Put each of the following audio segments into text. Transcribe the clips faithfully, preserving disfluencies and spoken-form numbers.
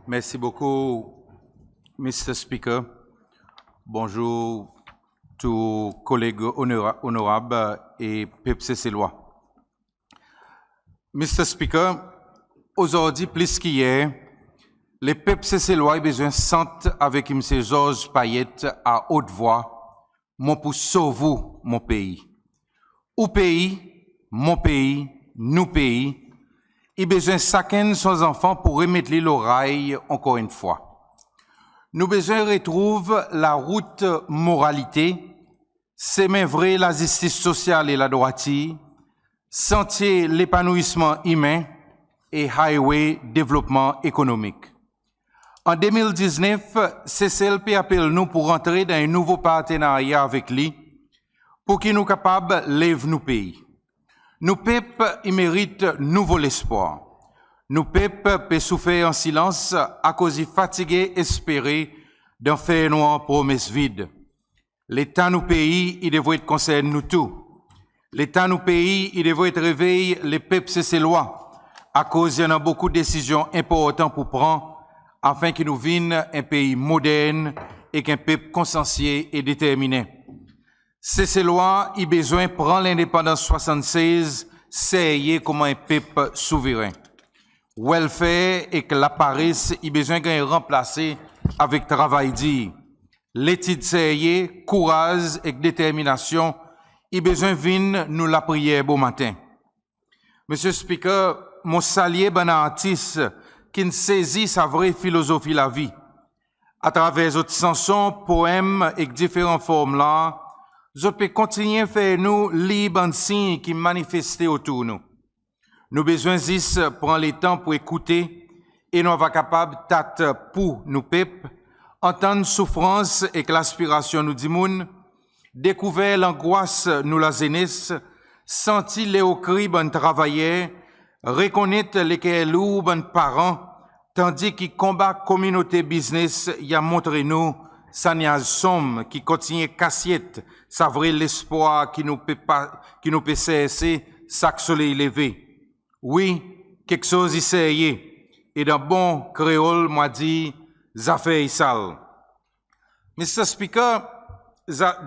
Mersi bokou Mr Speaker. Bonzour tou koleg Onorab e pep Seselwa. Mr Speaker, ozordi plis ki yer lepep Seselwa i bezwen sant avek Msye Georges Payet a ot vwa, mon pou sov ou mon pei. Ou pei, mon pei, nou pei, i bezwen sakenn son zanfan pou remet li lo ray ankor enn fwa. Nou bezwen retrouv larout moralite, semen vre lazistis sosyal e ladrwatir, santye lepanouisman imen e highway devlopman ekonomik. An de mil diznef Sesel pe apel nou pou rantre dan en nouvo partenarya avek li, pou ki nou kapab lev nou pei. Nou pep i merit nouvo lespwar. Nou pep pe soufer an silans akoz i fatige espere dan fernwar promes vid. Leta nou pei i devret konsern nou tou. Leta nou pei i devret revey lepep Seselwa, akoz i annan bokou desizyon enportan pou pran afen ki nou vin en pei modern ek en pep konsansye e determinen. Seselwa i bezwen pran lendepandans swasann sez serye konman en pep souveren. Welfare ek lapares i bezwen ganny ranplase avek travay dir. Letid serye, kouraz ek determinasyon i bezwen vin nou lapriyer bomaten. Mr Speaker, mon salye bann artis ki'n sezi sa vre filozofi lavi. Atraver zot sanson, poenm ek diferan form lar, zot pe kontinyen fer nou lir bann siny ki manifeste otour nou. Nou bezwen zis pran letan pou ekoute e nou ava kapab tat pou nou pep, antann soufrans ek laspirasyon nou dimoun, dekouver langwas nou lazenes, santi leokri bann travayer, rekonnet leker lour bann paran, tandi ki konba kominote biznes i a montre nou sa nyaz sonm ki kontinyen kasyet sa vre lespwar ki nou pe pa- ki nou pe serse sak soley leve. Wi, keksoz i serye e dan bon Kreol mon a dir zafer i sal. Mr Speaker,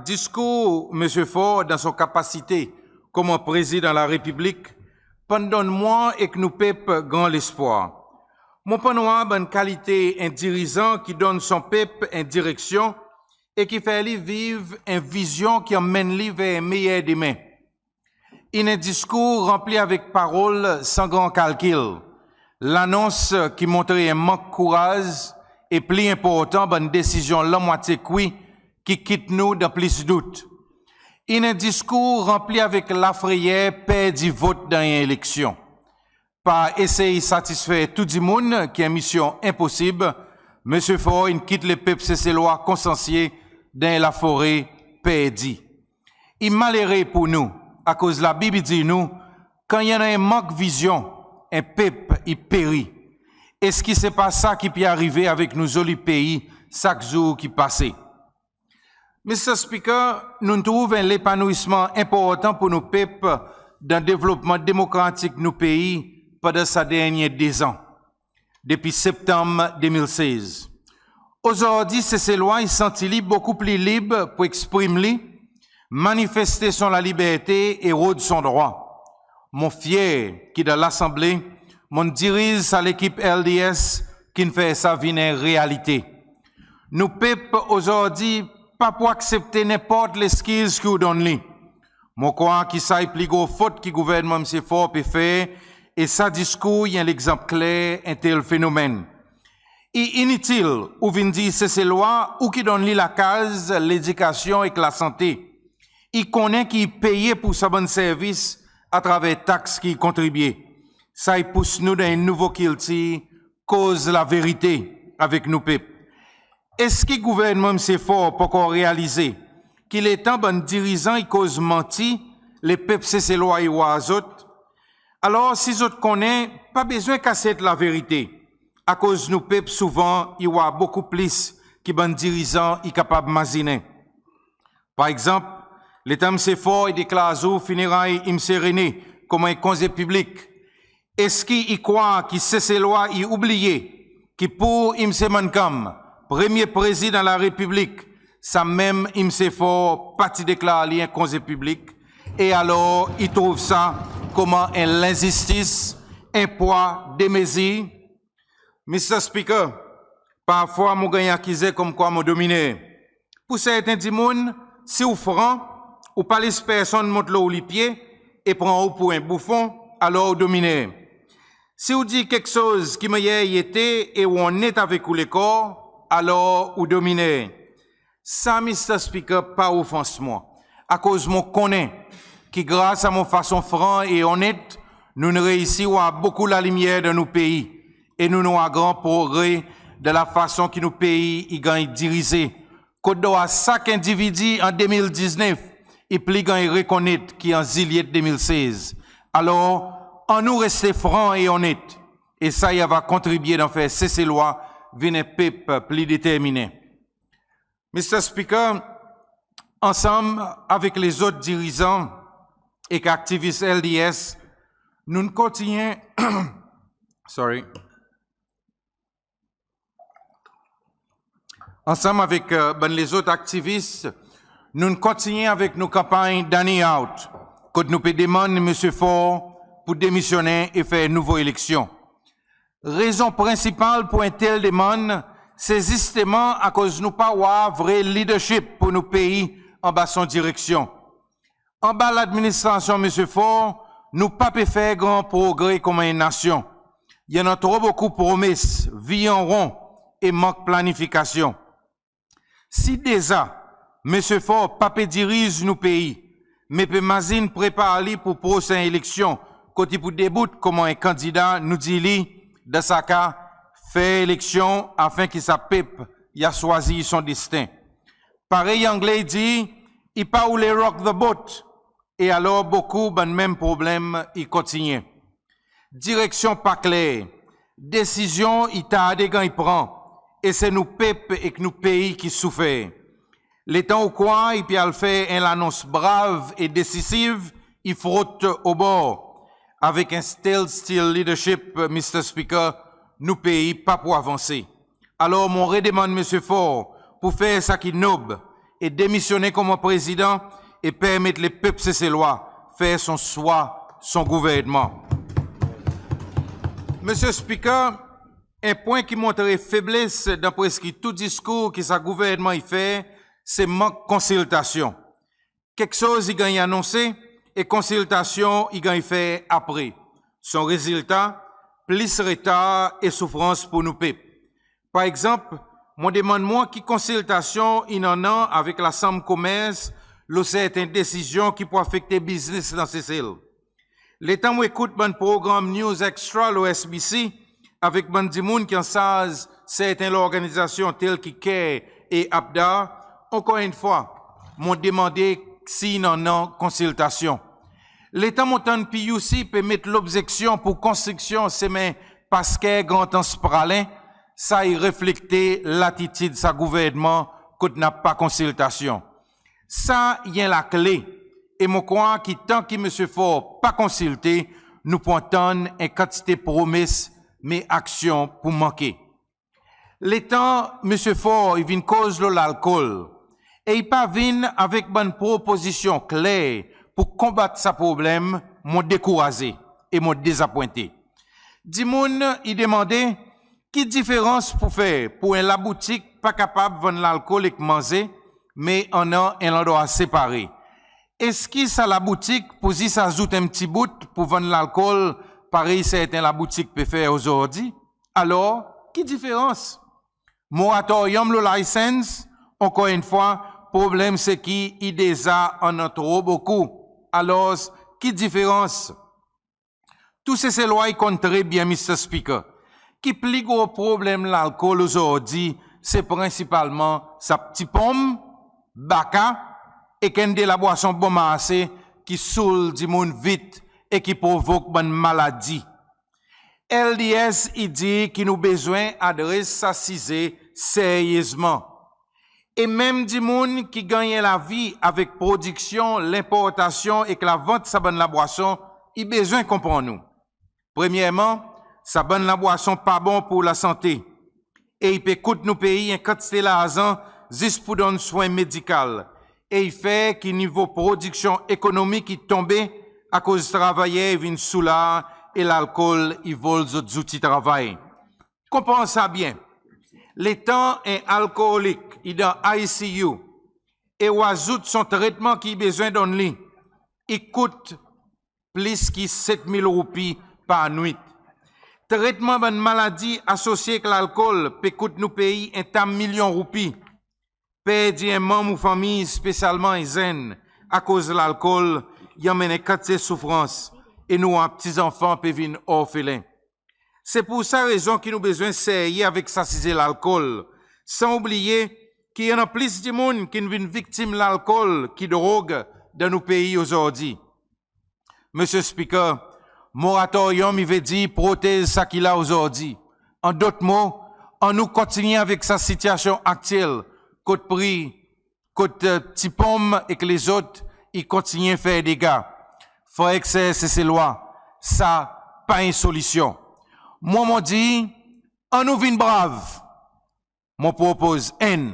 diskour Msye Faure dan son kapasite konman Prezidan Larepiblik pa'n donn mwan ek nou pep gran lespwar. Mon pa'n war bann kalite en dirizan ki donn son pep en direksyon e ki fer li viv en vizyon ki anmenn li ver en meyer demen. In en diskour ranpli avek parol san gran kalkil, lanons ki montre en mank kouraz e pli enportan bann desizyon lanmwatye kwi ki kit nou dan plis dout. In en diskour ranpli avek lafreyer perdi vot dan en eleksyon. Par esey satisfer tou dimoun ki en misyon enposib, Msye Faure in kit lepep Seselwa konsansye dan en lafore perdi. I malere pou nou akoz Labib i dir nou kan i annan en mank vizyon en pep i peri. Eski se pa sa ki pe arive avek nou zoli pei sak zour ki pase? Mr Speaker, nou'n trouv en lepanouisman enportan pou nou pep dan devlopman demokratik nou pei pandan sa dernyen dezan, depi Septanm de mil sez. Ozordi Seselwa i santi li bokou pli lib pou eksprim li, manifeste son laliberte e rod son drwa. Mon fyer ki dan Lasanble mon'n diriz sa lekip LDS ki'n fer sa vin en realite. Nou pep ozordi pa pou aksepte nenport leskiz ki ou donn li. Mon krwar ki sa i pli gro fot ki Gouvernman Msye Faure pe fer e sa diskour i en legzanp kler en tel fenomenn. I initil ou vin dir Seselwa ou ki donn li lakaz, ledikasyon ek lasante. I konnen ki i peye pou sa bann servis atraver taks ki i kontribye. Sa i pous nou dan en nouvo kiltir koz laverite avek nou pep. Eski Gouvernman Msye Faure pa ankor realize ki letan bann dirizan i koz manti, lepep Seselwa i war zot? Alor si zot konnen, pa bezwen kasyet laverite, akoz nou pep souvan i war bokou plis ki bann dirizan i kapab mazinen. Par egzanp, letan Msye Faure i deklar zour fineray Msye Rene konman en konze piblik, eski i krwar ki Seselwa i oubliye ki pour Msye Mancham, premye Prezidan Larepiblik, sanmenm Msye Faure pa ti deklar li en konze piblik, e alor i trouv sa koman en lenzistis, en pwa, de mezir? Mr Speaker, parfwa mon ganny akize konmkwa mon dominer. Pour serten dimoun, si ou fran, ou pa les personn mont lo ou lipye e pran ou pour en boufon, alor ou dominer. Si ou dir keksoz ki mannyer i ete e ou onnet avek ou lekor, alor ou dominer. Sa, Mr Speaker, pa ofans mwan, akoz mon konnen ki gras a mon fason fran e onnet, nou'n reisi war bokou lalimyer dan nou pei e nou'n war gran progre dan lafason ki nou pei i ganny dirize, kot drwa sak endividi an de mil diznef i pli ganny rekonnet ki an Zilyet de mil sez. Alor, annou reste fran e onnet, e sa i ava kontribye dan fer Seselwa vin en pep pli determinen. Mr Speaker, ansanm avek lezot dirizan ek aktivis LDS, nou'n kontinyen, sorry. Ansanm avek bann lezot aktivis, nou'n kontinyen avek nou kanpanny Danny Out, kot nou pe demann Msye Faure pour demisyonnen e fer nouvo eleksyon. Rezon prensipal pour en tel demann, se zisteman akoz nou pa war vre leadership pour nou pei anba son direksyon. Anba ladministrasyon Msye Faure, nou pa pe fer gran progre konman en nasyon. I annan tro bokou promes, vir an ron e mank planifikasyon. Si deza Msye Faure pa pe diriz nou pei, me pe mazin prepar li pour prosen eleksyon, kot i pou debout konman en kandida, nou dir li, dan sa ka, fer eleksyon afen ki sa pep i a swazir son desten. Parey Angle i dir, i pa oule rock the boat, e alor bokou bann menm problenm i kontinyen. Direksyon pa kler, desizyon i tarde ganny pran, e se nou pep ek nou pei ki soufer. Letan ou krwar i pe al fer en lanons brav e desisiv, i frot obor. Avek en standstill leadership, Mr Speaker, nou pei pa pou avanse. Alor mon redemann Msye Faure pour fer sa ki nob e demisyonnen konman Prezidan e permet lepep Seselwa fer son swa son gouvernman. Mr Speaker, en pwen ki montre febles dan preski tou diskour ki sa gouvernman i fer, se mank konsiltasyon. Keksoz i ganny anonse e konsiltasyon i ganny fer apre. Son rezilta, plis retar e soufrans pour nou pep. Par egzanp, mon demann mwan ki konsiltasyon in annan avek Lasanm Komers lo serten desizyon ki pou afekte biznes dan Sesel. Letan mon ekout bann progranm News Extra lo SBC avek bann dimoun ki ansarz serten lorganizasyon tel ki CARE e APDAR, ankor enn fwa mon demande si in annan konsiltasyon. Letan mon tann PUC pe met lobzeksyon pour konstriksyon semen Pasquere, Grand Anse, Praslin, sa i reflekte latitid sa gouvernman kot napa konsiltasyon. Sa i en lakle, e mon krwar ki tan ki Msye Faure pa konsilte, nou pou antann en kantite promes, me aksyon pou manke. Letan Msye Faure i vin koz lo lalkol, e i pa vin avek bann propozisyon kler pour konbat sa problenm, mon dekouraze e mon dezapwente. Dimoun i demande, ki diferans pou fer pour en laboutik pa kapab vann lalkol ek manze, me annan en landrwa separe? Eski sa laboutik pou zis azout en pti bout pour vann lalkol, parey serten laboutik pe fer ozordi? Alor, ki diferans? Moratoryon lo license, ankor enn fwa, problenm se ki i deza annan tro bokou. Alors, ki diferans? Tou Seselwa i konn tre byen, Mr Speaker, ki pli gro problenm lalkol ozordi se prensipalman sa pti ponm, baka, ek enn de labwason bon marse ki soul dimoun vit e ki provok bann maladi. LDS i dir ki nou bezwen adres sa size seryezman. E menm dimoun ki ganny en lavi avek prodiksyon, lenportasyon ek lavant sa bann labwason, i bezwen konpran nou. Premyerman, sa bann labwason pa bon pour lasante. e i pe kout nou pei en kantite larzan zis pour donn swen medikal, e i fer ki nivo prodiksyon ekonomik i tonbe akoz travayer i vin soular e lalkol i vol zot zouti travay. Konpran sa byen, letan en alkolik i dan ICU e ou azout son tretman ki i bezwen donn li, i kout plis ki set mil roupi par nwit. Tretman bann maladi asosye ek lalkol pe kout nou pei en ta milyon roupi. Perdi en manm ou fanmir, spesyalman en zenn, akoz lalkol i anmenn en kantite soufrans, e nou war pti zanfan pe vin orfelen. Se pour sa rezon ki nou bezwen serye avek sa size lalkol, san oubliye ki i annan plis dimoun ki'n vin viktim lalkol ki drog dan nou pei ozordi. Mr Speaker, moratorium i vedir protez sa ki la ozordi. An dot mo, annou kontinyen avek sa sityasyon aktyel kot pri, kot Pti Ponm ek lezot i kontinyen fer dega. Frer ek ser Seselwa, sa pa en solisyon. Mwan mon dir, annou vin brav. Mon propoz enn,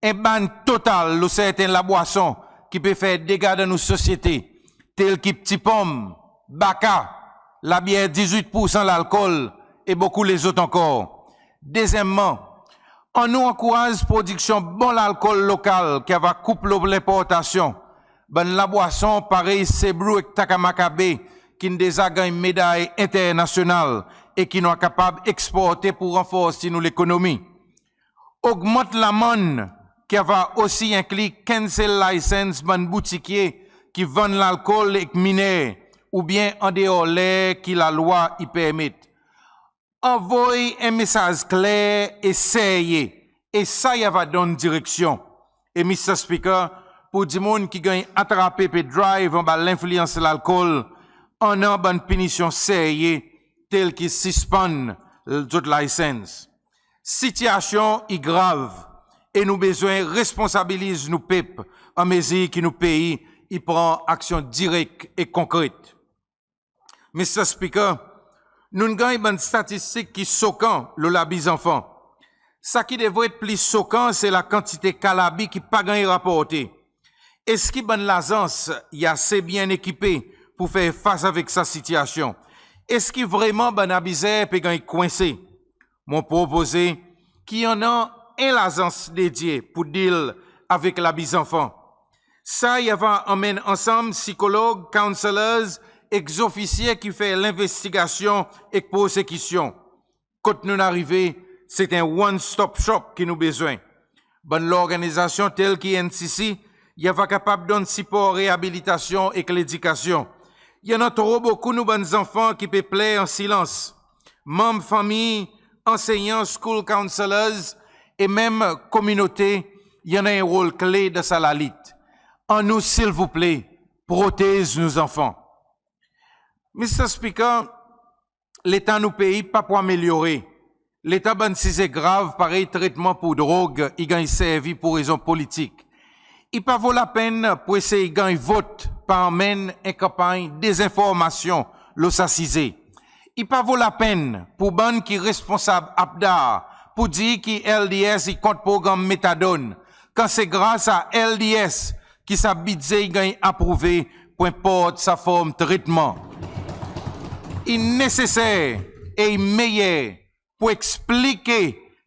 en ban total lo serten labwason ki pe fer dega dan nou sosyete, tel ki Pti Ponm, Baka, labyer dizwit poursan lalkol e bokou lezot ankor. Dezyenmman, annou ankouraz prodiksyon bon lalkol lokal ki ava koup lo lenportasyon. Bann labwason parey Sebrou ek Takamaka Bay ki'n deza ganny meday enternasyonal e ki nou a kapab eksporte pour ranforsi nou lekonomi. Ogmant lamann ki ava osi enkli cancel license bann boutikye ki vann lalkol ek miner oubyen an deor ler ki lalwa i permet. Anvoy en mesaz kler e serye, e sa i ava donn direksyon. E Mr Speaker, pour dimoun ki ganny atrape pe drive anba lenfliyans lalkol, annan bann pinisyon serye tel ki sispann zot license. Sityasyon i grav e nou bezwen responsabiliz nou pep anmezir ki nou pei i pran aksyon direk e konkret. Mr Speaker, nou'n ganny bann statistik ki sokan lo labi zanfan. Sa ki devret pli sokan se lakantite ka labi ki pa ganny raporte. Eski bann lazans i ase byen ekipe pour fer fas avek sa sityasyon? Eski vreman bann abizer pe ganny kwense? Mon propoze ki i annan en lazans dedye pour dil avek labi zanfan. Sa i ava anmenn ansanm sikolog, counsellors ek zofisye ki fer lenvestigasyon ek prosekisyon. Kot nou'n arive, se en one stop shop ki nou bezwen. Bann lorganizasyon tel ki NCC i ava kapab donn sipor reabilitasyon ek ledikasyon. I annan tro bokou nou bann zanfan ki pe pler an silans. Manm fanmir, ansenyan, school counsellors e menm kominote i annan en rol kle dan sa lalit. Annou silvouple protez nou zanfan. Mr Speaker, letan nou pei pa pou amelyore, letan bann size grav parey tretman pour drog i ganny servi pour rezon politik, i pa vo lapenn pour esey ganny vot par anmenn en kanpanny dezenformasyon lo sa size. I pa vo lapenn pour bann ki responsab APDAR pour dir ki LDS i kont progranm methadone, kan se gras a LDS ki sa Bidze i ganny aprouve pour enport sa form tretman. I neseser e i meyer pour eksplike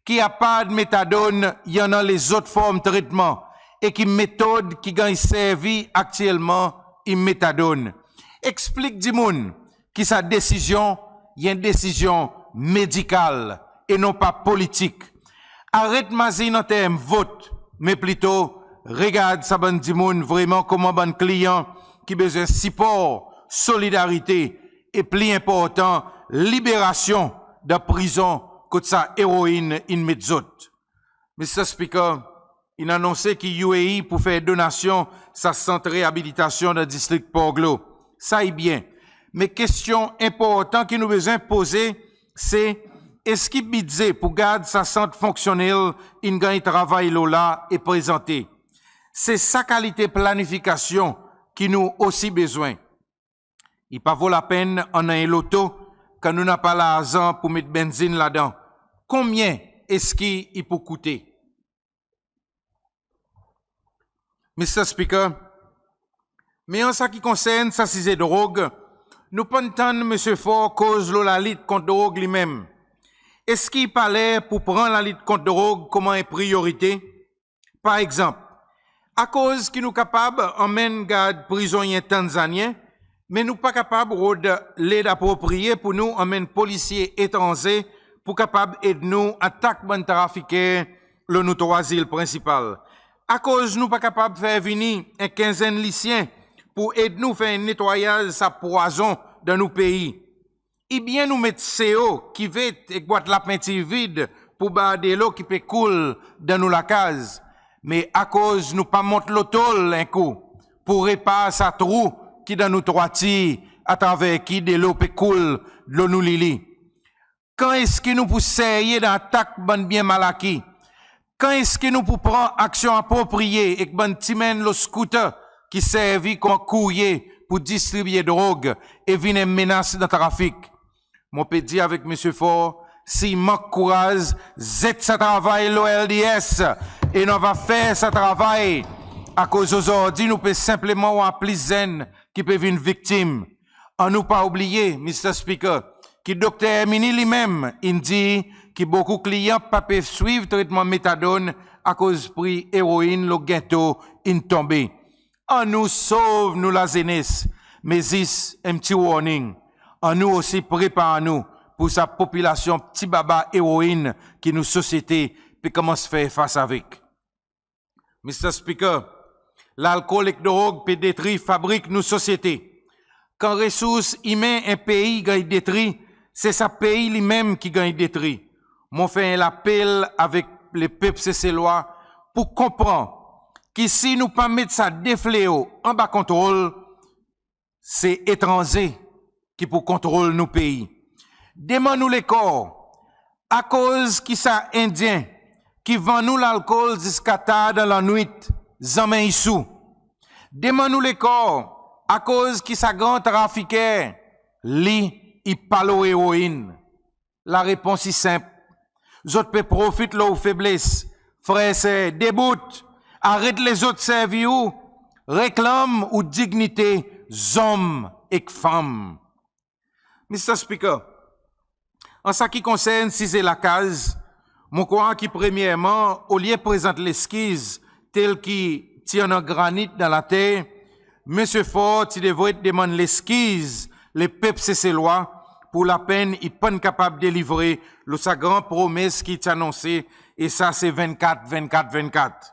ki apard methadone i annan lezot form tretman e ki metod ki ganny servi aktyelman i methadone. Eksplik dimoun ki sa desizyon i en desizyon medikal e non pa politik. Aret mazin an term vot, me plito regard sa bann dimoun vreman konman bann kliyan ki bezwen sipor, solidarite e pli enportan, liberasyon dan prizon kot sa eroin in met zot. Mr Speaker, in anonse ki UAE pou fer donasyon sa sant reabilitasyon dan distrik Port Glaud. Sa i byen. Me kestyon enportan ki nou bezwen poze se, eski Bidze pour gard sa sant fonksyonnel in ganny travay lo la e prezante? Se sa kalite planifikasyon ki nou osi bezwen. I pa vo lapenn annan en loto kan nou napa larzan pour met benzin ladan. Konbyen eski i pou koute? Mr Speaker, me an sa ki konsern sa size drog, nou pa'n tann Msye Faure koz lo lalit kont drog li menm. Eski i pa ler pou pran lalit kont drog koman en priyorite? Par egzanp, akoz ki nou kapab anmenn gard prizonnyen Tanzanyen, me nou pa kapab rod led apropriye pou nou anmenn polisye etranze pou kapab ed nou atak bann trafiker lo nou trwa zil prensipal? Akoz nou pa kapab fer vini en kenzenn lisyen pou ed nou fer en netwayaz sa pwazon dan nou pei? Oubyen nou met seo, kivet ek bwat lapentir vid pou bar delo ki pe koul dan nou lakaz? Me akoz nou pa mont lo tol en kou pou repar sa trou ki dan nou twatir, atraver ki delo pe koul lo nou lili? Kan eski nou pou serye dan atak bann byen mal aki? Kan eski nou pou pran aksyon apropriye ek bann ti menn lo scooter ki servi konman kourye pou distribye drog e vin en menas dan trafik? Mon pe dir avek Msye Faure, si i mank kouraz, zet sa travay lo LDS e nou ava fer sa travay, akoz ozordi nou pe senpleman war plis zenn ki pe vin viktim. Annou pa oubliye, Mr Speaker, ki Dokter Herminie li menm in dir ki bokou kliyan pa pe swiv tretman methadone akoz pri eroin lo ghetto in tonbe. Annou sov nou lazenes, me zis en pti warning, annou osi prepar nou pou sa popilasyon pti baba eroin ki nou sosyete pe konmans fer fas avek. Mr Speaker, lalkol ek drog pe detri fabrik nou sosyete. Kan resours imen en pei ganny detri, se sa pei li menm ki ganny detri. Mon fer en lapel avek lepep Seselwa pou konpran ki si nou pa met sa de fleo anba kontrol, se etranze ki pou kontrol nou pei. Demann ou lekor, akoz ki sa Endyen ki vann ou lalkol ziska tar dan lannwit zanmen i sou? Demann ou lekor, akoz ki sa gran trafiker, li, i pa lo eroin? Larepons i senp. Zot pe profit lo ou febles. Frer, ser, debout. Aret lezot servi ou. Reklanm ou dinyite zonm ek fanm. Mr Speaker, an sa ki konsern size lakaz, mon krwar ki premyerman, olye prezant leskiz tel ki ti annan granit dan later, Msye Faure ti devret demann leskiz lepep Seselwa pour lapenn i pa'n kapab delivre lo sa gran promes ki i ti anonse, e sa se vennkat, vennkat, vennkat.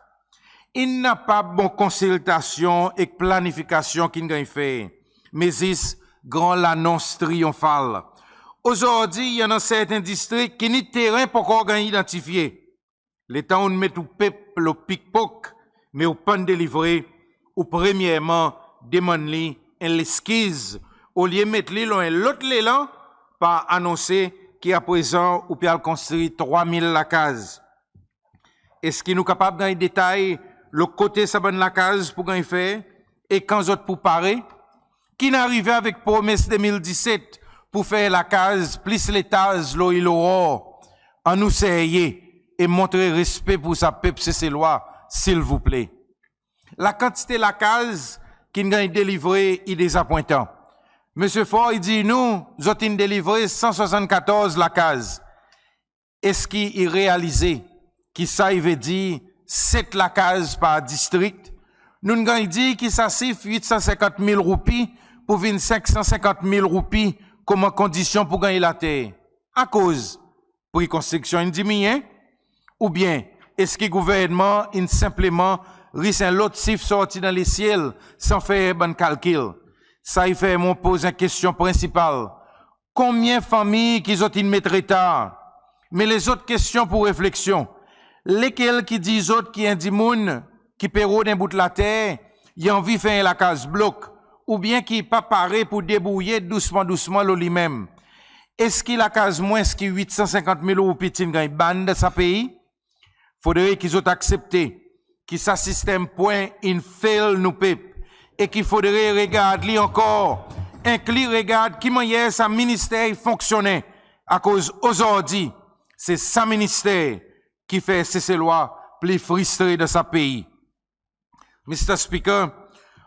In napa bon konsiltasyon ek planifikasyon ki'n ganny fer, me zis gran lanons triyonfal. Ozordi i annan serten distrik ki ni teren pa ankor ganny idantifye. Letan ou'n met ou pep lo pikpok, me ou pa'n delivre, ou premyerman demann li en leskiz, olye met li lo en lot lelan par anonse ki aprezan ou pe al konstri trwa mil lakaz. Eski nou kapab ganny detay lo kote sa bann lakaz pou ganny fer e kan zot pou pare? Ki'n arive avek promes de mil diset pour fer lakaz plis letaz lo Ile Aurore? Annou serye e montre respe pour sa pep Seselwa, silvouple. Lakantite lakaz ki'n ganny delivre i dezapwentan. Msye Faure i dir nou zot in delivre san swasannkatorz lakaz. Eski i realize ki sa i vedir set lakaz par distrik? Nou'n ganny dir ki sa sif wit san senkant mil roupi pou vin senk san senkant mil roupi konman kondisyon pour ganny later. Akoz? Pri konstriksyon in diminyen? Oubyen eski gouvernman in senpleman ris en lot sif sorti dan lesyel san fer bann kalkil? Sa i fer mwan poz en kestyon prensipal. Konbyen fanmir ki zot in met retar? Me lezot kestyon pour refleksyon. Lekel ki dir zot ki en dimoun ki pe rod en bout later, i anvi fer en lakaz blok, oubyen ki pa pare pour debourye dousman dousman lo li menm? Eski lakaz mwens ki wit san senkant mil roupi ti'n ganny bann dan sa pei? Fodre ki zot aksepte ki sa sistenm pwen in fail nou pep e ki fodre regard li ankor, enkli regard ki mannyer sa Minister i fonksyonnen, akoz ozordi se sa Minister ki fer Seselwa pli fristre dan sa pei. Mr Speaker,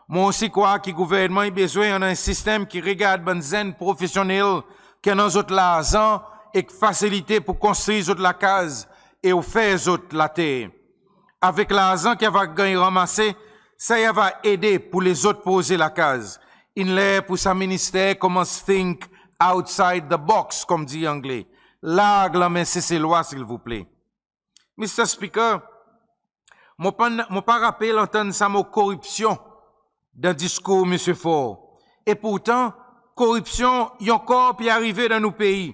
mon osi krwar ki Gouvernman i bezwen annan en sistenm ki regard bann zenn profesyonnel ki annan zot larzan ek fasilite pour konstri zot lakaz e ofer zot later. Avek larzan ki ava ganny ranmase, sa i ava ede pour lezot proze lakaz. In ler pour sa Minister konmans think outside the box, konmdi Angle. Larg lanmen Seselwa silvouple. Mr Speaker, mon pa, mon pa rapel antann sa mo koripsyon dan diskour Msye Faure. E pourtan, koripsyon i ankor pe arive dan nou pei.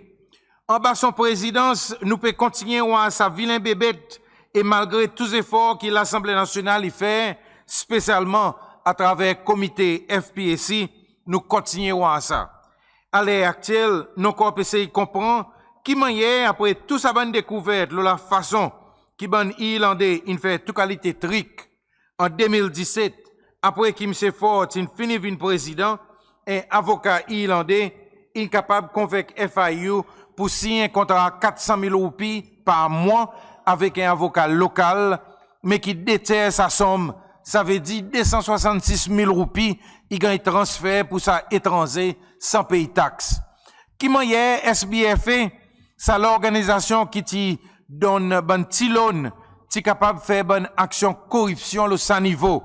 Anba son prezidans, nou pe kontinyen war sa vilen bebet e malgre tou zefor ki Lasanble Nasyonal i fer, spesyalman atraver Komite FPAC, nou kontinyen war sa. A ler aktyel, nou ankor pe sey konpran ki mannyer apre tou sa bann dekouvert lo lafason ki bann Irlande in fer tou kalite trik an de mil diset, apre ki Msye Faure ti'n fini vin Prezidan, en avoka Irlande in kapab konvenk FIU pour siny en kontra kat san mil roupi par mwan avek en avoka lokal, me ki de tyer sa sonm, savedir de san swasannsis mil roupi, i ganny transfer pour sa etranze san pey taks. Ki mannyer SBFA, sa lorganizasyon ki ti donn bann pti loan, ti kapab fer bann aksyon koripsyon lo sa nivo?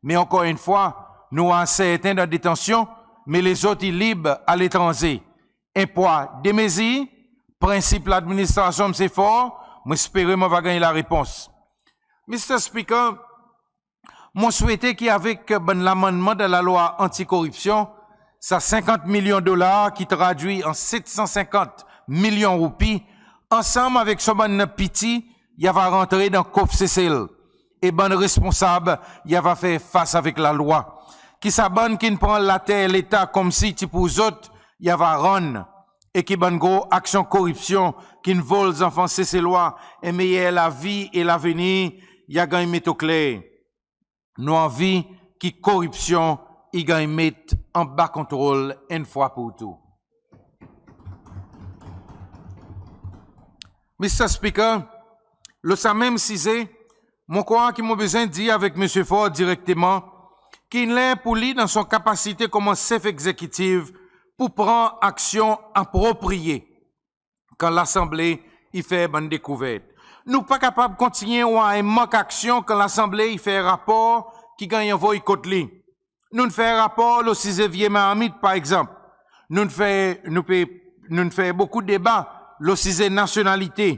Me ankor enn fwa, nou war serten dan detansyon, me lezot i lib aletranze. En pwa, de mezir, prensip ladministrasyon Msye Faure, mon espere mon ava ganny larepons. Mr Speaker, mon swete ki avek bann lamannman dan Lalwa Anti-Koripsyon, sa senkant milyon dolar ki tradwi an set san senkant milyon roupi, ansanm avek son bann piti, i ava rantre dan kof Sesel. E bann responsab i ava fer fas avek lalwa. Ki sa bann ki'n pran later Leta konmsi ti pour zot, i ava rann. E ki bann gro aksyon koripsyon ki'n vol zanfan Seselwa en meyer lavi e lavenir, i a ganny met o kler. Nou anvi ki koripsyon i ganny met anba kontrol enn fwa pour tou. Mr Speaker, lo sa menm size, mon krwar ki mon bezwen dir avek Msye Faure direkteman, ki in ler pour li dan son kapasite konman Sef Egzekitif pour pran aksyon apropriye kan Lasanble i fer bann dekouvert. Nou pa kapab kontinyen war en mank aksyon kan Lasanble i fer rapor ki ganny anvoy kot li. Nou'n fer rapor lo size vye marmit, par egzanp. Nou'n fer, nou pe, nou'n fer bokou deba lo size nasyonalite.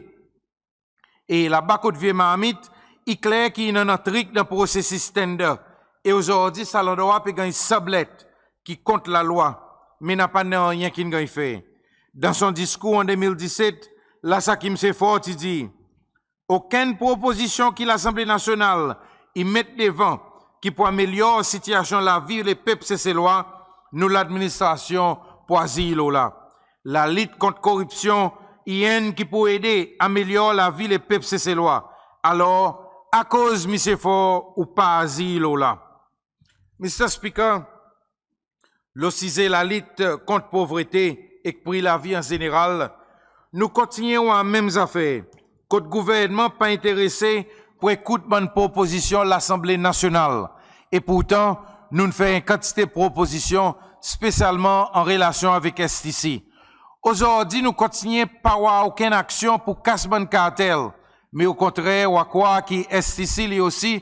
E laba kot vye marmit, i kler ki in annan trik dan prosesis tender. E ozordi sa landrwa pe ganny sablet ki kont lalwa, me napa nanryen ki'n ganny fer. Dan son diskour an de mil diset, la sa ki Msye Faure ti dir, okenn propozisyon ki Lasanble Nasyonal i met devan ki pour amelyor sitiasyon lavi lepep Seselwa, nou ladministrasyon pour azir lo la. Lalit kont koripsyon i enn ki pour ede amelyor lavi lepep Seselwa. Alor, akoz Msye Faure ou pa azir lo la? Mr Speaker, lo size lalit kont povrete ek pri lavi an zeneral, nou kontinyen war menm zafer, kot Gouvernman pa enterese pour ekout bann propozisyon Lasanble Nasyonal. E pourtan, nou'n fer en kantite propozisyon, spesyalman an relasyon avek STC. Ozordi nou kontinyen pa war okenn aksyon pour kas bann kartel, me okontrer ou a krwar ki STC li osi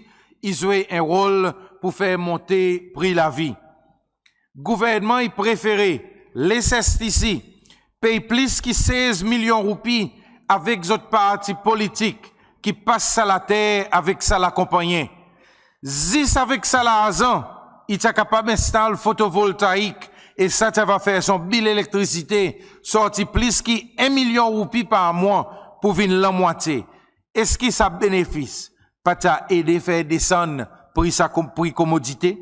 i zwe en rol pour fer monte pri lavi. Gouvernman i prefere les STC pey plis ki sez milyon roupi avek zot parti politik ki pas sa later avek sa lakonpannyen. Zis avek sa larzan, i ti a kapab enstal fotovoltaik e sa ti ava fer son bil elektrisite sorti plis ki en milyon roupi par mwan pour vin lanmwatye. Eski sa benefis pa ti a ede fer desann pri sa kom-, pri komodite?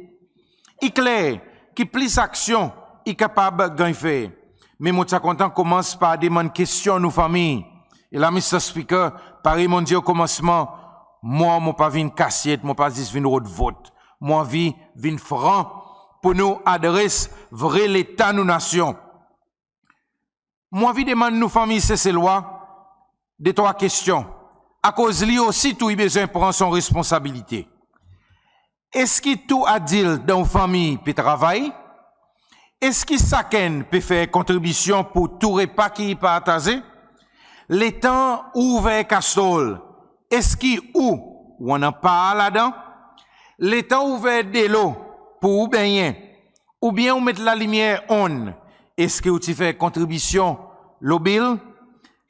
I kler ki plis aksyon i kapab ganny fer. Me mon ti a kontan komans par demann kestyon nou fanmir. E la Mr Speaker, parey mon'n dir o komansman, mwan mon pa vin kasyet, mon pa zis vin rod vot. Mon anvi vin fran pour nou adres vre leta nou nasyon. Mon anvi demann nou fanmir Seselwa de trwa kestyon. akoz li osi tou i bezwen pran son responsabilite. Eski tou adilt dan ou fanmir pe travay? Eski sakenn pe fer kontribisyon pour tou repa ki i partaze? Letan ou ouver kastrol, eski ou, ou annan par ladan? Letan ou ouver delo pour ou bennyen, oubyen ou met lalimyer on, eski ou ti fer kontribisyon lo bil?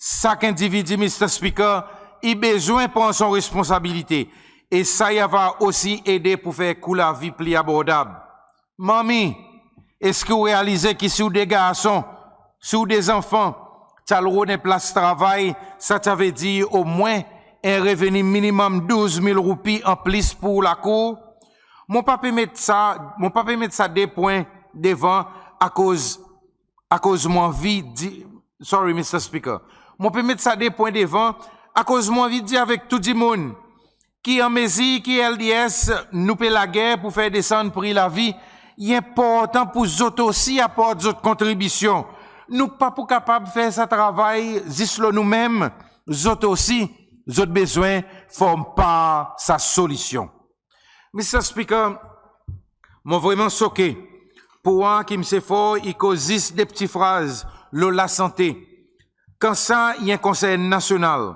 Sak endividi, Mr Speaker, i bezwen pran son responsabilite, e sa i ava osi ede pour fer kou lavi pli abordab. Manmi, eski ou realize ki si ou de garson, si ou de zanfan ti al rod en plas travay, sa ti ava dir omwen en reveni minimum douz mil roupi an plis pour ou lakour? Mon pa pe met sa, mon pa pe met sa de pwen devan akoz, akoz mon anvi dir, sorry Mr Speaker, mon pe met sa de pwen devan akoz mon anvi dir avek tou dimoun ki an mezir ki LDS nou pe lager pour fer desann pri lavi, i enportan pour zot osi aport zot kontribisyon. Nou pa pou kapab fer sa travay zis lo nou menm, zot osi zot bezwen form par sa solisyon. Mr Speaker, mon vreman soke pour war ki Msye Faure i koz zis de pti fraz lo lasante, kan sa i en konsern nasyonal.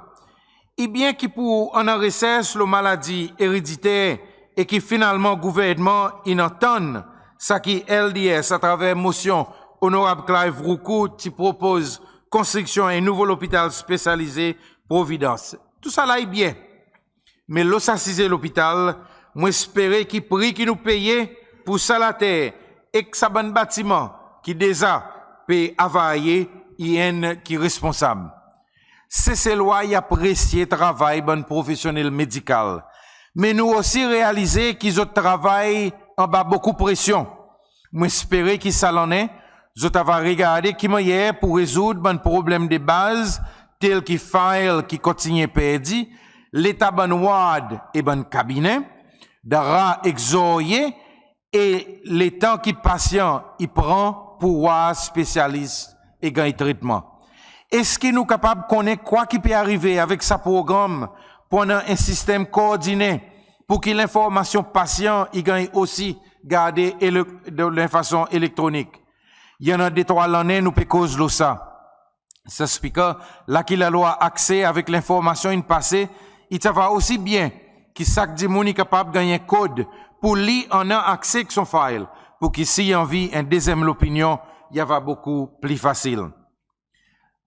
I byen ki pou annan resers lo maladi erediter e ki finalman gouvernman in antann sa ki LDS atraver mosyon Onorab Clive Roucou ti propoz konstriksyon en nouvo lopital spesyalize Providence. Tousala i byen. Me lo sa size lopital, mon espere ki pri ki nou peye pour sa later ek sa bann batiman ki deza pe avarye, i enn ki responsab. Seselwa i apresye travay bann profesyonnel medikal, me nou osi realize ki zot travay anba bokou presyon. Mon espere ki sa lannen zot ava regarde ki mannyer pour rezourd bann problenm de baz, tel ki file ki kontinyen perdi, leta bann ward e bann kabinen, dra ek zorye, e letan ki pasyan i pran pour war spesyalis e ganny tretman. Eski nou kapab konnen kwa ki pe arive avek sa progranm pour annan en sistenm kordinen pour ki lenformasyon pasyan i ganny osi garde ele-, dan en fason elektronik? I annan detrwa lannen nou pe koz lo sa. Mr Speaker, la ki Lalwa Akse avek Lenformasyon in pase, i ti ava osi byen ki sak dimoun i kapab ganny en kod pour li annan akse ek son file, pour ki si i anvi en dezyenm lopinyon, i ava bokou pli fasil.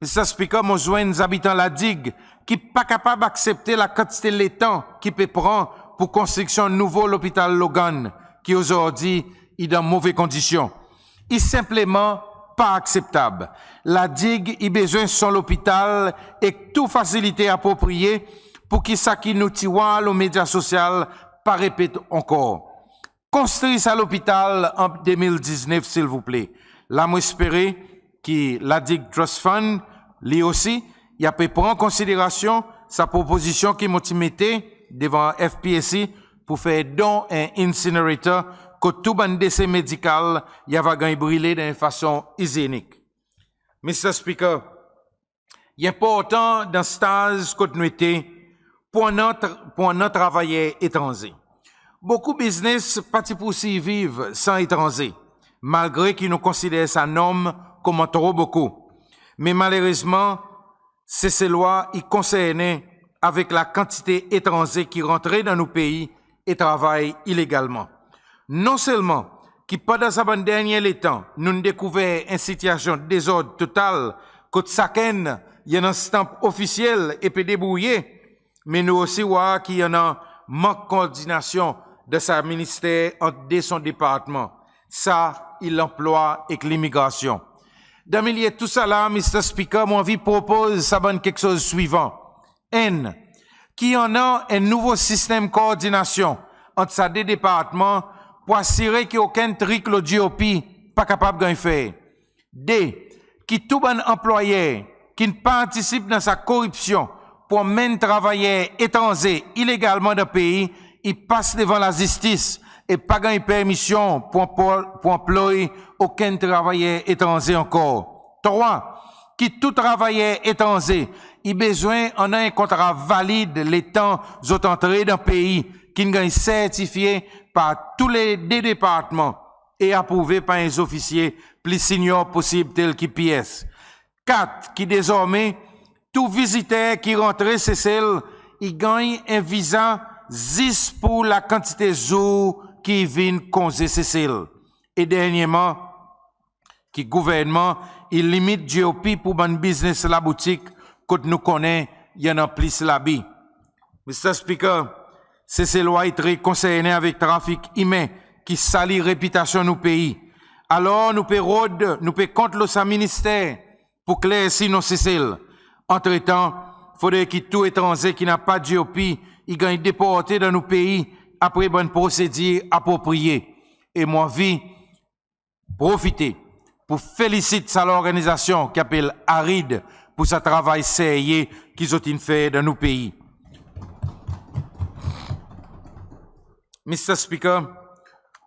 Mr Speaker, mon zwenn zabitan La Digue ki pa kapab aksepte lakantite letan ki pe pran pour konstriksyon nouvo lopital Logan, ki ozordi i dan move kondisyon. I senpleman pa akseptab. La Digue i bezwen son lopital ek tou fasilite apropriye pour ki sa ki nou ti war lo medya sosyal pa repet ankor. Konstri sa lopital an de mil diznef silvouple. La mon espere ki La Digue Trust Fund, li osi, i ape pran konsiderasyon sa propozisyon ki mon ti mete devan FPAC pour fer don en incinerator kot tou bann dese medikal i ava ganny brile dan en fason izyenik. Mr Speaker, i enportan dan staz kot nou ete pour annan tra-, pour annan travayer etranze. Bokou biznes pa ti pou sirviv san etranze, malgre ki nou konsider sa nonm konman tro bokou. Me malerezman, Seselwa i konsernen avek lakantite etranze ki rantre dan nou pei e travay ilegalman. Non selman ki pandan sa bann dernyen letan nou'n dekouver en sitiasyon dezord total kot sakenn i annan stanp ofisyel e pe debourye, me nou osi war ki i annan mank kordinasyon dan sa Minister ant de son departman, sa i Lanplwa ek Limigrasyon. Dan milye tousala, Mr Speaker, mon anvi propoz sa bann keksoz swivan. Enn, ki i annan en nouvo sistenm kordinasyon ant sa de departman pour asire ki okenn trik lo GOP pa kapab ganny fer. De, ki tou bann anplwayer ki'n partisip dan sa koripsyon pour anmenn travayer etranze ilegalman dan pei i pas devan lazistis e pa ganny permisyon pour anpl-, pour anploy okenn travayer etranze ankor. Trwa, ki tou travayer etranze I bezwen annan en kontra valid letan zot antre dan pei ki'n ganny sertifye par tou le de departman e aprouve par en zofisye pli senior posib tel ki PS. Kat, ki dezormen tou viziter ki rantre Sesel i ganny en viza zis pour lakantite zour ki i vin konze Sesel. E dernyerman, ki Gouvernman i limit GOP pour bann biznes laboutik kot nou konnen i annan plis labi. Mr Speaker, Seselwa i tre konsernen avek trafik imen ki sali repitasyon nou pei. Alor nou pe rod, nou pe kont lo sa Minister pour klersi non Sesel. Antretan, fodre ki tou etranze ki napa GOP i ganny deporte dan nou pei apre bann prosedir apropriye. E mon anvi profite pour felisit sa lorganizasyon ki apel ARID pour sa travay serye ki zot in fer dan nou pei. Mr Speaker,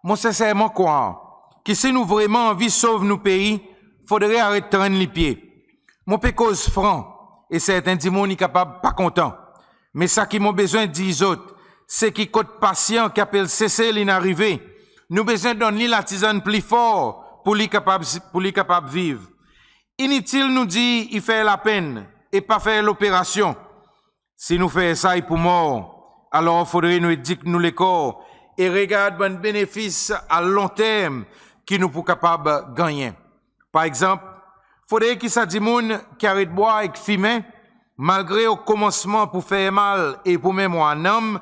mon senserman krwar ki si nou vreman anvi sov nou pei, fodre aret trenn lipye. Mon pe koz fran e serten dimoun i kapab pa kontan. Me sa ki mon bezwen dir zot, se ki kot pasyan ki apel Sesel in arive, nou bezwen donn li latizann pli for pour li kapab, pour li kapab viv. Initil nou dir i fer lapenn e pa fer loperasyon. Si nou fer sa i pou mor. Alor fodre nou edik nou lekor e regard bann benefis a lonterm ki nou pou kapab gannyen. Par egzanp, fodre ki sa dimoun ki aret bwar ek fimen, malgre o komansman pou fermal e pou menm war nanm,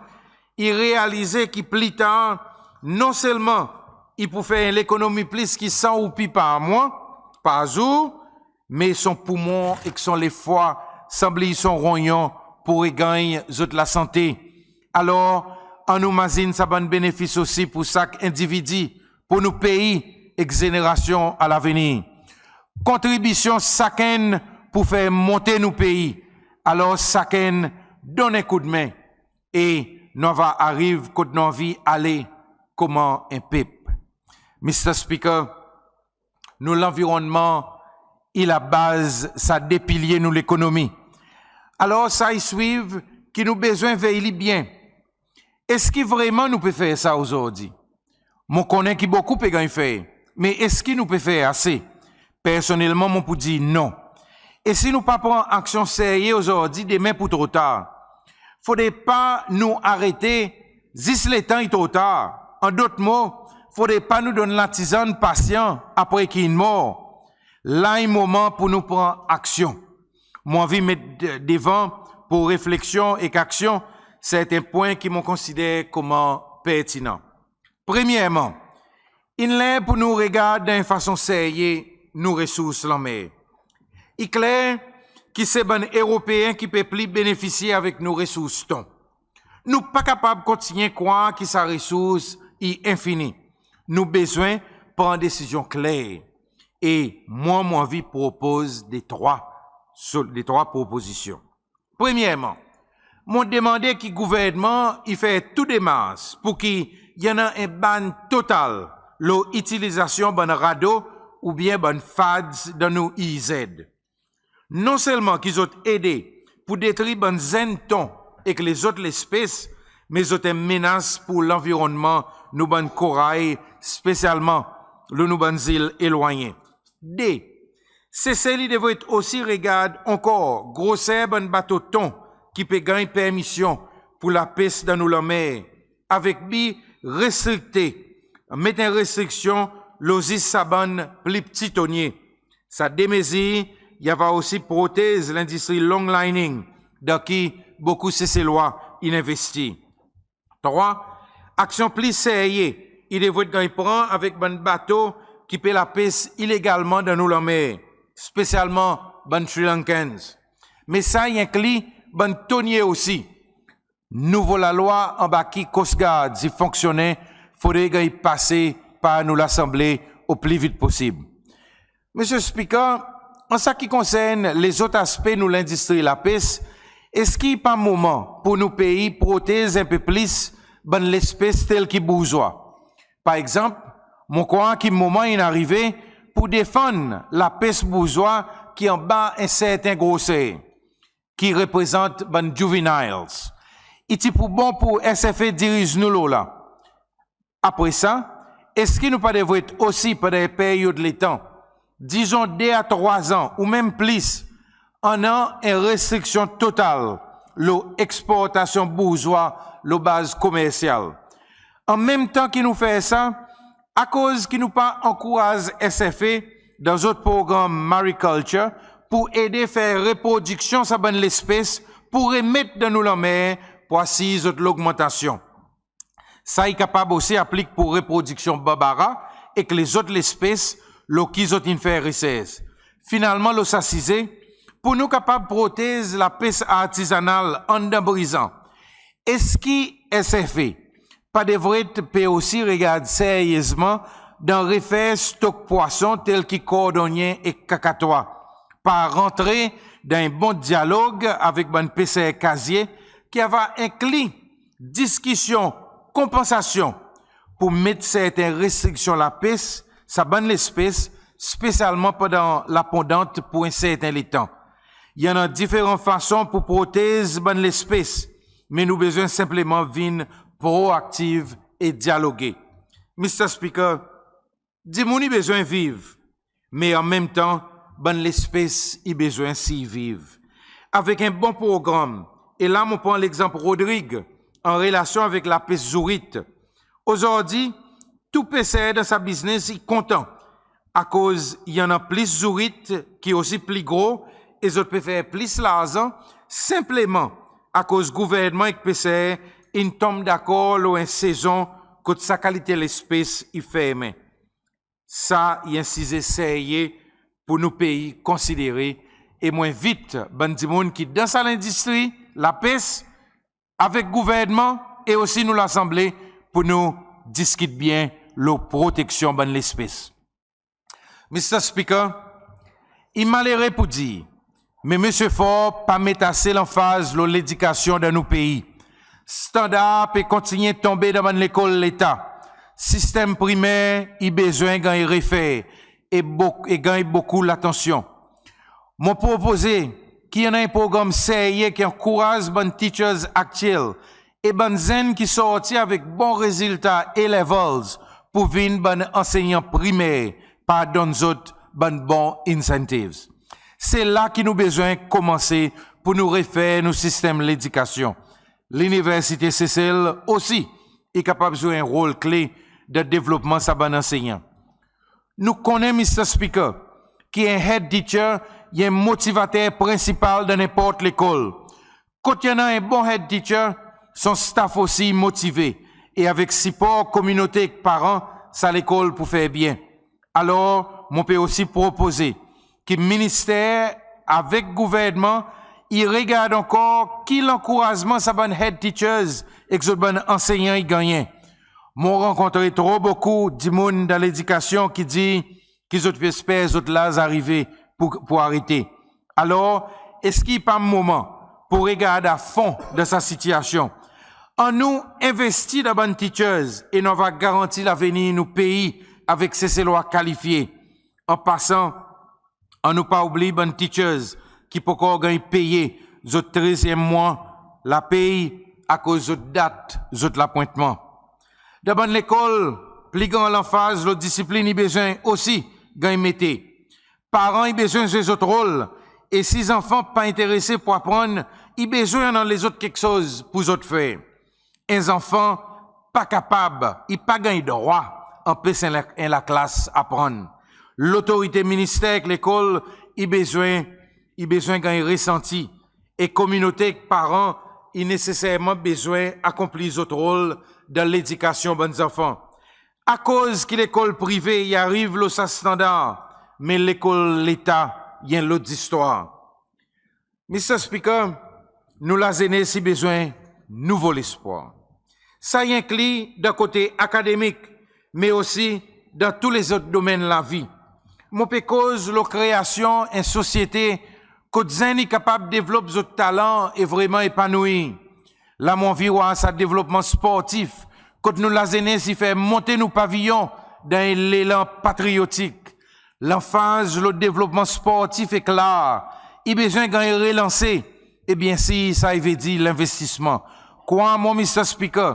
i realize ki pli tar non selman i pou fer en lekonomi plis ki san roupi par mwan, par zour, me son poumon ek son lefwa sanble i son ronnyon pou reganny zot lasante. Alor annou mazin sa bann benefis osi pour sak endividi, pour nou pei ek zenerasyon a lavenir. Kontribisyon sakenn pou fer monte nou pei. Alor sakenn donn en koudmen e nou ava ariv kot nou anvi ale koman en pep. Mr Speaker, nou lanvironnman i labaz sa de pilye nou lekonomi. Alor sa i swiv ki nou bezwen vey li byen. Eski vreman nou pe fer sa ozordi? Mon konnen ki bokou pe ganny fer, me eski nou pe fer ase? Personnelman mon pou dir non. E si nou pa pran aksyon serye ozordi, demen pou tro tar. Fodre pa nou arete zis letan i tro tar. An dot mo, fodre pa nou donn latizann pasyan apre ki in mor. La i moman pour nou pran aksyon. Mon anvi met de- devan pour refleksyon ek aksyon serten pwen ki mon konsider koman pertinan. Premyerman, in ler pour nou regard dan en fason serye nou resours lanmer. I kler ki se bann Eropeen ki pe pli benefisye avek nou resours ton. Nou pa kapab kontinyen krwar ki sa resours i enfini. Nou bezwen pran desizyon kler. E mwan mon anvi propoz de trwa, so- de trwa propozisyon. Premyerman, mon demande ki Gouvernman i fer tou demars pour ki i annan en ban total lo itilizasyon bann rado oubyen bann FADs dan nou EEZ. Non selman ki zot ede pour detri bann zenn ton ek lezot lespes, me zot en menas pour lanvironnman nou bann koray, spesyalman lo nou bann zil elwanyen. De, Sesel i devret osi regard ankor groser bann bato ton ki pe ganny permisyon pour lapes dan nou lanmer, avek bi restrikte, met en restriksyon lo zis sa bann pli pti tonye. Sa de mezir i ava osi protez lendistri long lining dan ki bokou Seselwa in envestir. Trwa, aksyon pli serye i devret ganny pran avek bann bato ki pe lapes ilegalman dan nou lanmer, spesyalman bann Sri Lankans. Me sa i enkli bann tonye osi. Nouvo Lalwa anba ki Coast Guard i fonksyonnen fodre ganny pase par nou Lasanble o pli vit posib. Mr Speaker, an sa ki konsern lezot aspe nou lendistri lapes, eski i pa moman pour nou pei protez en pe plis bann lespes tel ki bourzwa? Par egzanp, mon krwar ki moman in arive pour defann lapes bourzwa ki anba en serten groser. ki reprezant bann juveniles. I ti pou bon pou SFA diriz nou lo la. Apre sa, eski nou pa devret osi pandan en peryod letan, dizon de a trwa an ou menm plis, annan en restriksyon total lo eksportasyon bourzwa lo baz komersyal? An menm tan ki nou fer sa, akoz ki nou pa ankouraz SFA dan zot progranm mariculture pou ede fer reprodiksyon sa bann lespes pou remet dan nou lanmer pou asir zot logmantasyon? Sa i kapab osi aplik pou reprodiksyon Barbara ek lezot lespes lo ki zot in fer resers. Finalman lo sa size, pou nou kapab protez lapes artizanal anndan Brizan, eski SFA pa devret pe osi regard seryezman dan refer stok pwason tel ki kordonnyen ek kakatwa, par rantre dan en bon dyalog avek bann peser kazye ki ava enkli diskisyon konpansasyon pou met serten restriksyon lapes sa bann lespes, spesyalman pandan lapondant pou en serten letan. I annan diferan fason pou protez bann lespes, me nou bezwen senpleman vin proaktiv e dyaloge. Mr Speaker, dimoun i bezwen viv, me an menm tan bann lespes i bezwen sirviv. Avek en bon progranm, e la mon pran legzanp Rodrig an relasyon avek lapes zourit. Ozordi tou peser dan sa biznes i kontan, akoz i annan plis zourit ki osi pli gro e zot pe fer plis larzan, senpleman akoz gouvernman ek peser in tonm dakor lo en sezon kot sa kalite lespes i fermen. Sa i en size serye pou nou pei konsidere, e mon envit bann dimoun ki dan sa lendistri lapes avek gouvernman e osi nou Lasanble pou nou diskit byen lo proteksyon bann lespes. Mr Speaker, i malere pou dir, me Msye Faure pa met ase lanfaz lo ledikasyon dan nou pei. Standar pe kontinyen tonbe dan bann lekol Leta. Sistenm primer i bezwen ganny refer e ganny bokou latansyon. Mon propoze ki i annan en progranm serye ki ankouraz bann teachers aktyel e bann zenn ki sorti avek bon rezilta A-Levels pou vin bann ansennyan primer, par donn zot bann bon incentives. Se la ki nou bezwen komanse pou nou refer nou sistenm ledikasyon. Liniversite Sesel osi i kapab zwe en rol kle dan devlopman sa bann ansennyan. Nou konnen Mr Speaker, ki en headteacher i en motivater prensipal dan nenport lekol. Kot i annan en bon headteacher, son staff osi i motive, e avek sipor kominote ek paran sa lekol pou fer byen. Alor mon pe osi propoze ki Minister avek gouvernman i regard ankor ki lankourazman sa bann headteachers ek zot bann ansennyan i gannyen. Mon rankontre tro bokou dimoun dan ledikasyon ki dir ki zot pe esper zot laz arive pou arete. Alor eski i pa moman pou regard a fon dan sa sityasyon? Annou envesti dan bann teachers e nou ava garanti lavenir nou pei avek Seselwa kalifye. An pasan, annou pa oubliy bann teachers ki pa ankor ganny peye zot trezyenm mwan lapey akoz zot dat zot lapwentman. Dan bann lekol pli gran lanfaz lo disiplin i bezwen osi ganny mete. Paran i bezwen zwe zot rol, e si zanfan pa enterese pou aprann, i bezwen annan lezot keksoz pou zot fer. En zanfan pa kapab, i pa ganny drwa anpes en laklas aprann. Lotorite Minister ek lekol i bezwen ganny resanti, e kominote ek paran i neseserman bezwen akonplir zot rol dan ledikasyon bann zanfan. Akoz ki lekol prive i ariv lo sa standar, me lekol Leta i en lot zistwar. Mr Speaker, nou lazenes i bezwen nouvo lespwar. Sa i enkli dan kote akademik, me osi dan tou lezot domenn lavi. Mon pe koz lo kreasyon en sosyete kot zenn i kapab devlop zot talan e vreman epanouir. La mon anvi war sa devlopman sportif kot nou lazenes i fer monte nou paviyon dan en lelan patriyotik. Lanfaz lo devlopman sportif ek lar i bezwen ganny relanse E byensir sa i vedir lenvestisman. Krwar mwan Mr Speaker,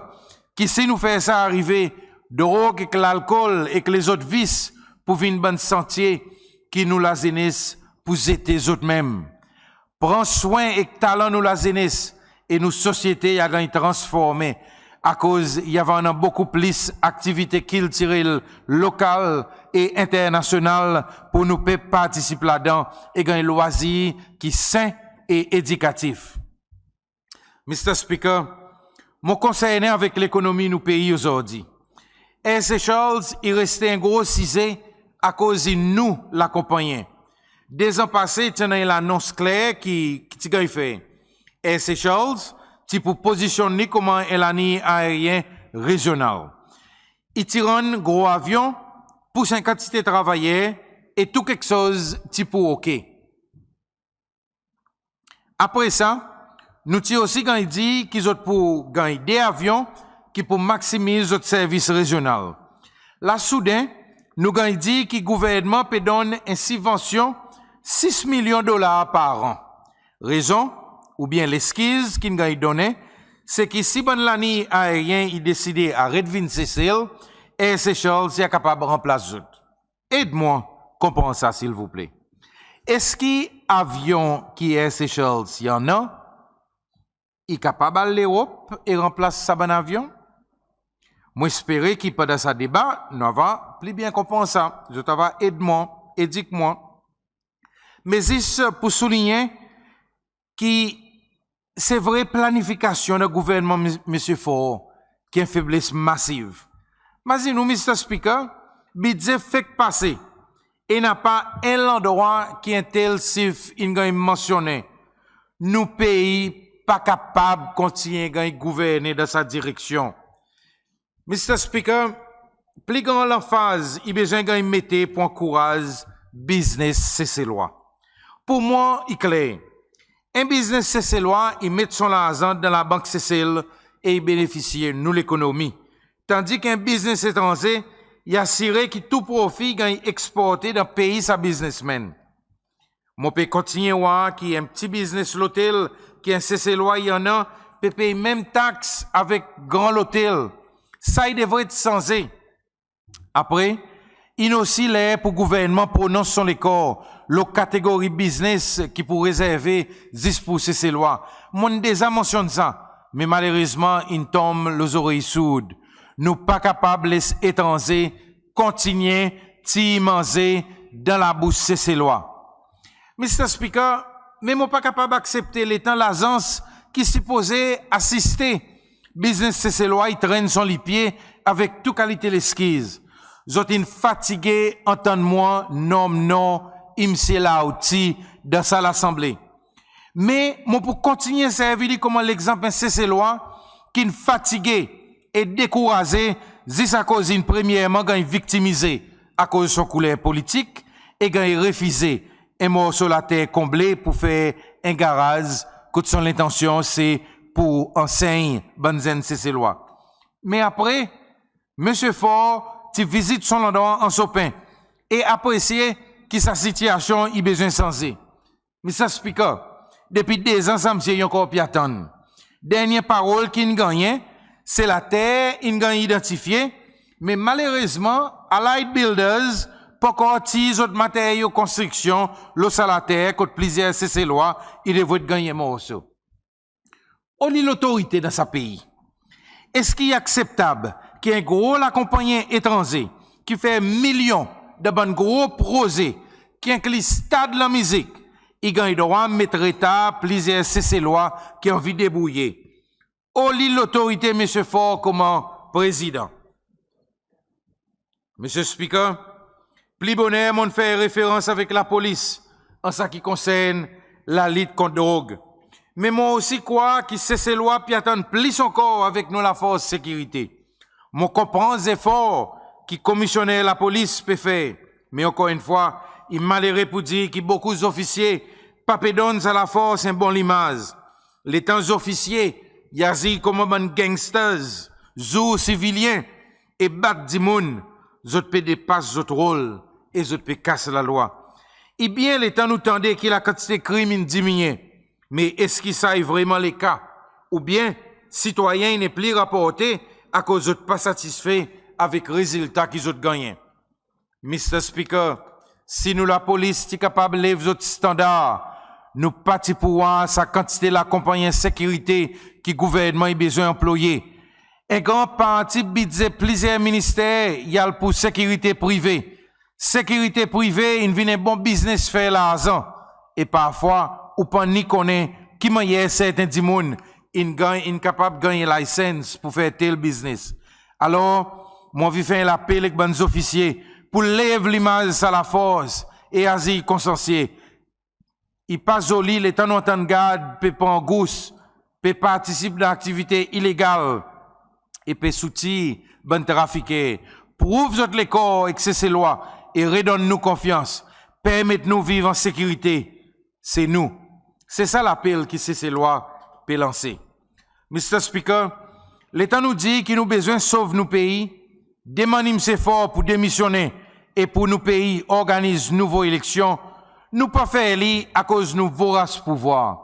ki si nou fer sa arive, drog ek lalkol ek lezot vis pou vin bann santye ki nou lazenes pou zete zot menm. Pran swen ek talan nou lazenes e nou sosyete i a ganny transformen, akoz i ava annan bokou plis aktivite kiltirel lokal e enternasyonal pou nou pep partisip ladan e ganny lwazir ki sen e edikatif. Mr Speaker, mon konsernen avek lekonomi nou pei ozordi. Air Seychelles i reste en gro size akoz i nou lakonpannyen. Dezan pase ti annan en lanons kler ki, ki ti ganny fer. Air Seychelles ti pou pozisyonn li konman en laliny aeryen rezyonal. I ti rann gro avyon, pous en kantite travayer e tou keksoz ti pou ok. Apre sa, nou ti osi ganny dir ki zot pou ganny de avyon ki pou maksimiz zot servis rezyonal. La souden, nou ganny dir ki gouvernman pe donn en sibvansyon sis milyon dolar par an. Rezon, oubyen leskiz ki'n ganny donnen, se ki si bann laliny aeryen i deside aret vin Sesel, Air Seychelles i a kapab ranplas zot. Ed mwan konpran sa silvouple. Eski avyon ki Air Seychelles i annan, i kapab al Lerop e ranplas sa bann avyon? Mon espere ki pandan sa deba, nou ava pli byen konpran sa. Zot ava ed mwan, edik mwan. Me zis pou soulinyen ki se vre planifikasyon dan gouvernman Msye Faure ki en febles masiv. Mazin ou Mr Speaker, Bidze fek pase e napa en landrwa ki en tel sif in ganny mansyonnen. Nou pei pa kapab kontinyen ganny gouvernen dan sa direksyon. Mr Speaker, pli gran lanfaz i bezwen ganny mete pou ankouraz biznes Seselwa. Pou mwan i kler, en biznes Seselwa i met son larzan dan labank Sesel e i benefisye nou lekonomi. Tandis ki en biznes etranze i asire ki tou profi i ganny eksporte dan pei sa biznesmenn. Mon pe kontinyen war ki en pti biznes lotel ki en Seselwa i annan pe pey menm taks avek gran lotel. Sa i devret sanze. Apre, in osi ler pou gouvernman pronons son lekor lo kategori biznes ki pou rezerve zis pou Seselwa. Mon'n deza mansyonn sa, me malerezman in tonm lo zorey sourd. Nou pa kapab les etranze kontinyen tir manze dan labous Seselwa. Mr Speaker, me mon pa kapab aksepte letan lazans ki sipoze asiste biznes Seselwa i trenn son lipye avek tou kalite leskiz. Zot in fatige antann mwan nonm non Msye Laouti dan sa Lasanble. Me mon pou kontinyen servi li konman legzanp en Seselwa ki'n fatige e dekouraze zis akoz in premyerman ganny viktimize akoz son kouler politik e ganny refize en morso later konble pou fer en garaz kot son lentansyon se pou ansenny bann zenn Seselwa. Me apre, Msye Faure ti vizit son landrwa Anse Aux Pins e apresye ki sa sitiasyon i bezwen sanze. Mr Speaker, depi dezan sa msye i ankor pe atann. Dernyen parol ki in gannyen, se later in ganny idantifye, me malerezman Allied Builders pa ankor tir zot materyo konstriksyon lo sa later kot plizyer Seselwa i devret ganny en morso. Oli lotorite dan sa pei? Eski i akseptab ki en gro lakonpannyen etranze ki fer milyon dan bann gro proze ki enkli stad lanmizik, i ganny drwa met retar plizyer Seselwa ki anvi debourye? Oli lotorite Msye Faure konman Prezidan? Mr Speaker, pli boner mon'n fer referans avek lapolis an sa ki konsern lalit kont drog. Me mon osi krwar ki Seselwa pe atann plis ankor avek nou lafors sekirite. Mon konpran zefor ki Komisyoner Lapolis pe fer, me ankor enn fwa, i malere pou dir ki bokou zofisye pa pe donn sa lafors en bon limaz. Letan zofisye i azir konman bann gangsters, zour sivilyen e bat dimoun, zot pe depas zot rol e zot pe kas lalwa. I byen letan nou tande ki lakantite krim in diminyen, Me eski sa i vreman leka? Oubyen sitwayen i nepli raporte akoz zot pa satisfe avek rezilta ki zot gannyen? Mr Speaker, si nou lapolis ti kapab lev zot standar, nou pa ti pou war sa kantite lakonpannyen sekirite ki Gouvernman i bezwen anploye. En gran parti Bidze plizyer Minister i al pour sekirite prive. Sekirite prive in vin en bon biznes fer larzan. E parfwa ou pa ni konnen ki mannyer serten dimoun in ganny, in kapab ganny license pour fer tel biznes. Alor mon anvi fer en lapel ek bann zofisye pour lev limaz sa lafors e azir konsansye. I pa zoli letan nou antann gard pe pran gous, pe partisip dan aktivite ilegal e pe soutir bann trafiker. Prouv zot lekor ek Seselwa e redonn nou konfyans. Permet nou viv an sekirite. Se nou. Se sa lapel ki Seselwa pe lanse. Mr Speaker, letan nou dir ki nou bezwen sov nou pei, demann Msye Faure pour demisyonnen e pour nou pei organiz nouvo eleksyon, nou pa fer li akoz nou voras pouvwar.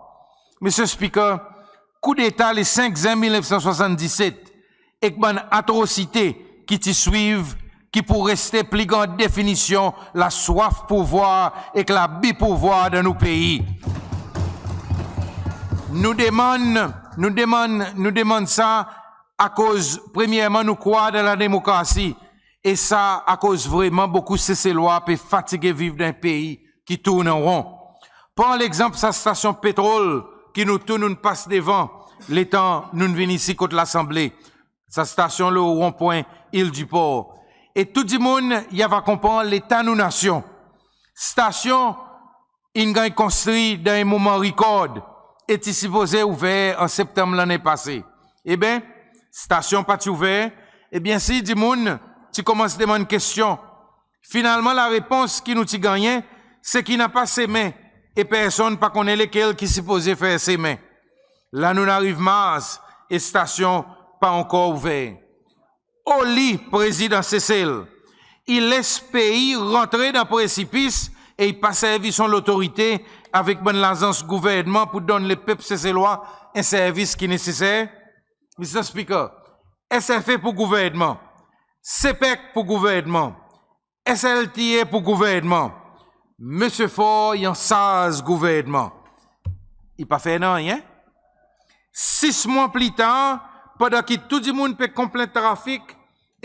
Mr Speaker, koudeta le senk Zen mil nef san swasanndiset ek bann atrosite ki ti swiv ki pou reste pli gran definisyon laswaf pouvwar ek labi pouvwar dan nou pei. Nou demann, nou demann, nou demann sa akoz premyerman nou krwar dan la demokrasi e sa akoz vreman bokou Seselwa pe fatige viv dan en pei ki tourn an ron. Pran legzanp sa stasyon petrol ki nou tou nou'n pas devan letan nou'n vin isi kot Lasanble, sa stasyon lo ronpwen Ile du Port. E tou dimoun i ava konpran leta nou nasyon. Stasyon in ganny konstri dan en moman rikord e ti sipoze ouver an Septanm lannen pase. Eben, stasyon pa ti ouver e byensir dimoun ti konmans demann kestyon. Finalman larepons ki nou ti gannyen se ki napa semen e personn pa konnen lekel ki sipoze fer semen. La nou'n ariv Mars e stasyon pa ankor ouver. Oli Prezidan Sesel, i les pei rantre dan presipis e i pa servi son lotorite avek bann lazans Gouvernman pour donn lepep Seselwa en servis ki neseser? Mr Speaker, SFA pour Gouvernman, SEYPEC pour Gouvernman, SLTA pour Gouvernman. Msye Faure i ansarz Gouvernman. I pa fer nanryen. Sis mwan pli tar, pandan ki tou dimoun pe konplent trafik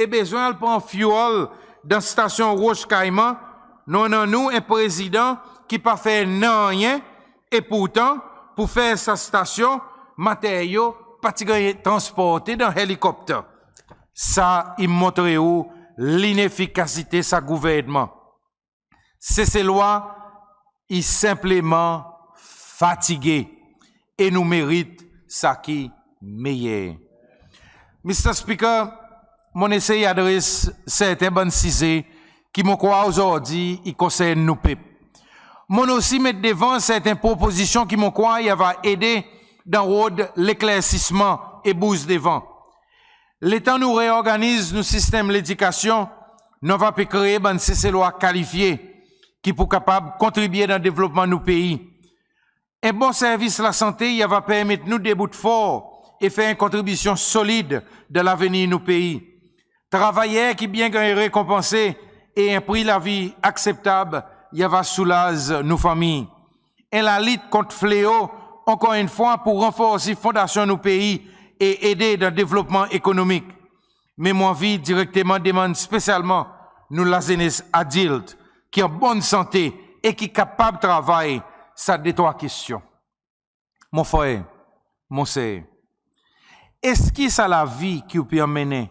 e bezwen al pran fuel dan stasyon Roche Caiman, nou annan nou en Prezidan ki pa fer nanryen. E pourtan pour fer sa stasyon, materyo pa ti ganny transporte dan helikopter. Sa i montre ou linefikasite sa Gouvernman. Seselwa i senpleman fatige e nou merit sa ki meyer. Mr Speaker, mon'n esey adres serten bann size ki mon krwar ozordi i konsern nou pep. Mon'n osi met devan serten propozisyon ki mon krwar i ava ede dan rod leklersisman e bouz devan. Letan nou reorganiz nou sistenm ledikasyon, nou ava pe kree bann Seselwa kalifye ki pou kapab kontribye dan devlopman nou pei. En bon servis lasante i ava permet nou debout for e fer en kontribisyon solid dan lavenir nou pei. Travayer ki byen ganny rekonpanse e en pri lavi akseptab i ava soulaz nou fanmir. En lalit kont fleo, ankor enn fwa, pou ranforsi fondasyon nou pei e ede dan devlopman ekonomik. Me mon anvi direkteman demann spesyalman nou lazenes adilt ki an bonn sante e ki kapab travay sa detrwa kestyon. Mon frer, mon ser, eski sa lavi ki ou pe anmennen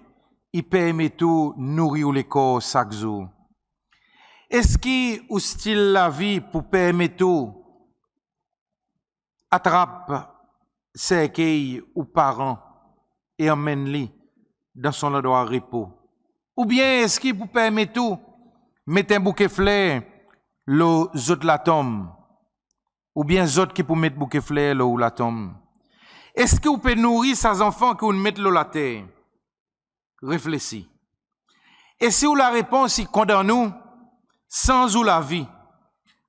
i permet ou nouri ou lekor sak zour? Eski ou stil lavi pou permet ou atrap serkey ou paran e anmenn li dan son landrwa repo? Oubyen eski pou permet ou met en bouke fler lo zot latonm? Oubyen zot ki pou met bouke fler lo ou latonm? Eski ou pe nouri sa zanfan ki ou'n met lo later? Reflesi. E si ou larepons i kondann ou, sanz ou lavi,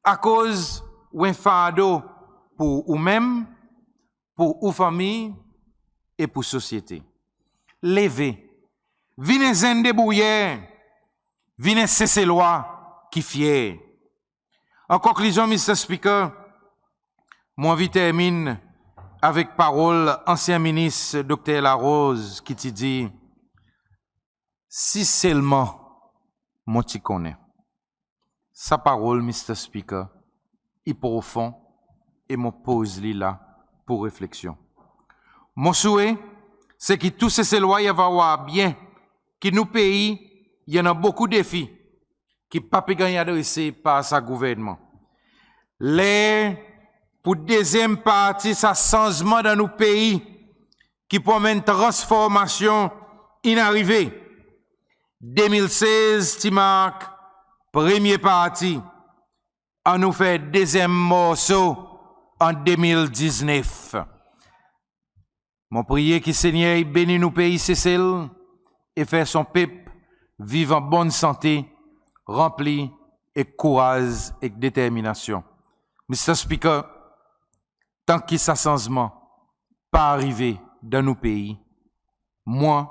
akoz ou en fardo pour ou menm pour ou fanmir e pour sosyete. Leve, vin en zenn debrouyer, vin en Seselwa ki fyer. An konklizyon Mr Speaker, mon anvi termin avek parol ansyen Minis Dr Larose ki ti dir, si selman mon ti konnen. Sa parol Mr Speaker i profon e mon poz li la pour refleksyon. Mon swe se ki tou Seselwa i ava vwar byen ki nou pei i annan bokou defi ki pa pe ganny adrese par sa Gouvernman. Ler pour dezyenm parti sa sanzman dan nou pei ki pour anmenn transformasyon in arive. De mil sez ti mark premye parti, annou fer dezyenm morso an de mil diznef. Mon priye ki Senyer i beni nou pei Sesel e fer son pep viv an bonn sante, ranpli ek kouraz ek determinasyon. Mr Speaker, tan ki sa sanzman pa arive dan nou pei, mwan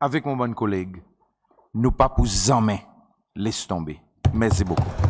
avek mon bann koleg nou pa pou zanmen les tonbe. Mersi bokou.